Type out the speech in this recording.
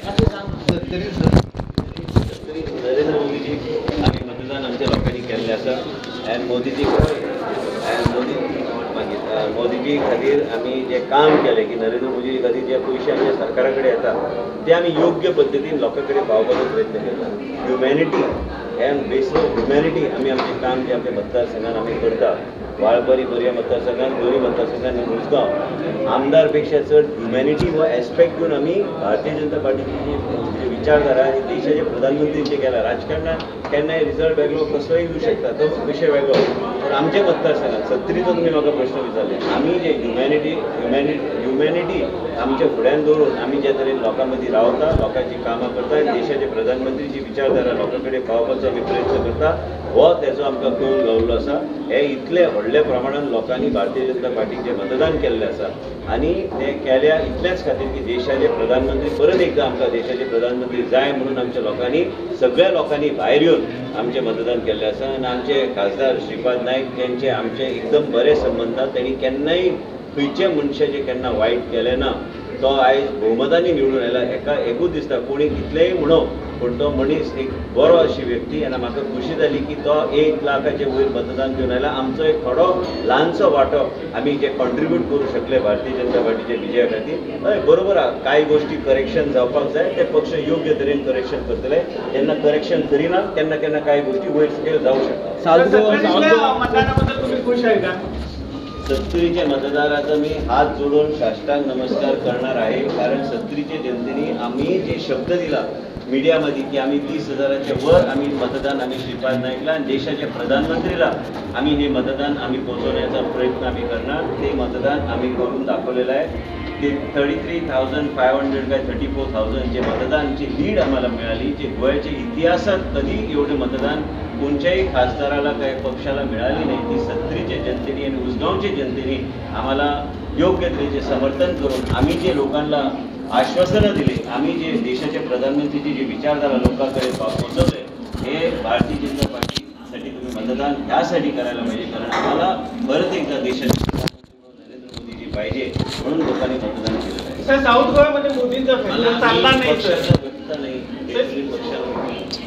सत्तरी नरेंद्र मोदीजी आमी मतदान आमच्या लोकांनी केल्लें आसा आनी मोदीजी मोदी मागीर मोदीजी खातीर आमी जें काम केलें की नरेंद्र मोदीजी खातीर जे पयशे आमच्या सरकारा कडेन येता ते आमी योग्य पद्दतीन लोकां कडेन पावोवपाचो प्रयत्न केला. Humanity and base of humanity आमी आमचें काम जें आमच्या मतदारसंघान आमी करता. वाळपरी पर्या मतदारसंघान, दोनी मतदारसंघान आनी मुजगांव आमदार पेक्षा चड ह्युमॅनिटी हो एस्पेक्ट घेवन आमी भारतीय जनता पार्टीची जी विचारधारा आनी देशाचे प्रधानमंत्री जे केला. राजकारणात केन्नाय रिजल्ट वेगळो कसोय येवं शकता, तो विशय वेगळो. पूण आमच्या मतदारसंघात सत्तरीचो तुमी म्हाका प्रश्न विचारले, आमी जे ह्युमॅनिटी ह्युमॅनिटी आमच्या फुड्यान दवरून आमी जे तरेन लोकां मदीं रावता, लोकांची कामां करता, देशाचे प्रधानमंत्रीची विचारधारा लोकां कडेन पावपाचो आमी प्रयत्न करता, हो तेजो आमकां कौल गावल्लो आसा. हे इतले व्हडल्या प्रमाणान लोकांनी भारतीय जनता पार्टीक जें मतदान केल्लें आसा आनी तें केल्या इतलेंच खातीर की देशाचे प्रधानमंत्री परत एकदां आमकां देशाचे प्रधानमंत्री जाय म्हणून आमच्या लोकांनी सगळ्या लोकांनी भायर येवन आमचें मतदान केल्लें आसा. आनी आमचे खासदार श्रीपाद नायक जेंचे आमचे एकदम बरे संबंद, तेणी केन्नाय खंयच्या मनशाचें केन्ना वायट केलें ना. तो आयज भोवमतांनी निवडून आयला. हेका एकूच दिसता कोणी कितलेंय म्हणो पूण तो मनीस एक बरो अशी व्यक्ती आनी म्हाका खुशी जाली की तो 1 लाखाचे वयर मतदान घेवन आयला. आमचो एक थोडो ल्हानसो वांटो आमी जे कॉन्ट्रिब्यूट करूं शकले भारतीय जनता पार्टीच्या विजया खातीर. हय बरोबर आहा, कांय गोश्टी करेक्शन जावपाक जाय, ते पक्ष योग्य तरेन करेक्शन करतले. जेन्ना करेक्शन करिना तेन्ना केन्ना कांय गोश्टी वयर सकयल जावं शकता. मतदानाबद्दल तुम्ही खुश आहे का? सत्तरीच्या मतदाराचा मी हात जोडून साष्टांग नमस्कार करणार आहे, कारण सत्तरीच्या जनतेने आम्ही जे शब्द दिला मीडियामध्ये की आम्ही 30,000च्या वर आम्ही मतदान आम्ही श्रीपाद नाईकला आणि देशाच्या प्रधानमंत्रीला आम्ही हे मतदान आम्ही पोहोचवण्याचा प्रयत्न आम्ही करणार, ते मतदान आम्ही करून दाखवलेलं आहे. ते 33,500 काय 34,000 जे मतदानची लीड आम्हाला मिळाली, जे गोव्याच्या इतिहासात कधी एवढे मतदान कोणत्याही खासदाराला काय पक्षाला मिळाली नाही, ती सत्तरीच्या जनतेने आणि उसगावच्या जनतेने आम्हाला योग्य तऱ्हेचे समर्थन करून आम्ही जे लोकांना आश्वासनं दिले, आम्ही जे देशाचे प्रधानमंत्रीची जी विचारधारा लोकांकडे पोहोचवले, हे भारतीय जनता पार्टीसाठी तुम्ही मतदान ह्यासाठी करायला पाहिजे, कारण आम्हाला परत एकदा देशाचे प्रधानमंत्री नरेंद्र मोदीजी पाहिजे म्हणून लोकांनी मतदान केलेलं आहे. सर, साऊथ गोव्यामध्ये मोदींचा फॅक्टर चालला नाही सर. पक्षाचा नाही, पक्षाला